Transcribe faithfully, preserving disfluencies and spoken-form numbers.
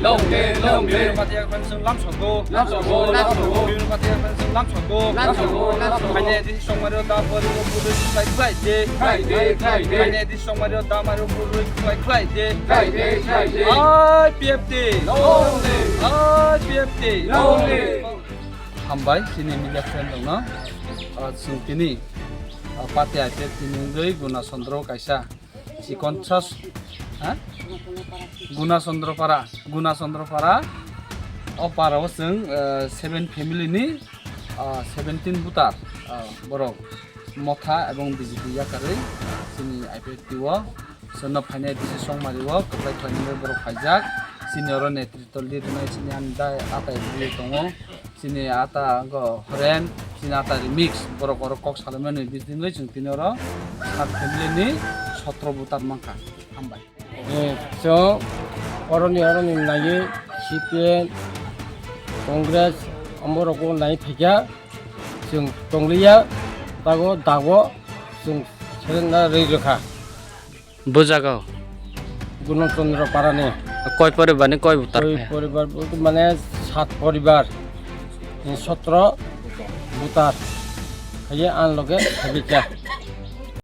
Long live, long live. Bini pati ya khan sung lam sogo. Lam sogo, lam sogo. Bini pati ya khan sung lam sogo. Lam sogo, lam sogo. Khaina di song mario da pori o puri khlai khlai de. Khlai de, khlai de. Khaina di song mario da mario puri khlai khlai de. Khlai de, khlai de. I P F T. Long live. I P F T. Long live. Hambai, chini media friend rokno. Ah, chwng tini, ah, party I P F T ni wngwi Guna Chandra kaisa chikon sas, ha? Guna Chandra Para, Guna Chandra Para. O para o chwng, ah, seven family ni, ah, seventeen voter, ah, borok Motha ebong B J P yakarwi chini I P F T o. Chwngno phainai D C Songmari o kwplai khlainani borok phaijak. Chini oro netritw lead rwnai chini ani dai atai bwrwi tongo. Chini ata wngkha Horen, chini ata Remix. Borok oro kok salaimani bisingwi chwng tini oro sat family ni sotro voter mankha. Hambai. Eh, chwng oroni, oroni naiwi C P M, Congress, omorokbo nai phaikha. Chwng tongliya, tago dago chwng selengna rwi rwkha. Bo jaga o? Guno Chandra Parani. Koi poribar ni koi voter Koi phai? Poribar bo mane sat poribar, eh, sotro voter. Haye an loge habika.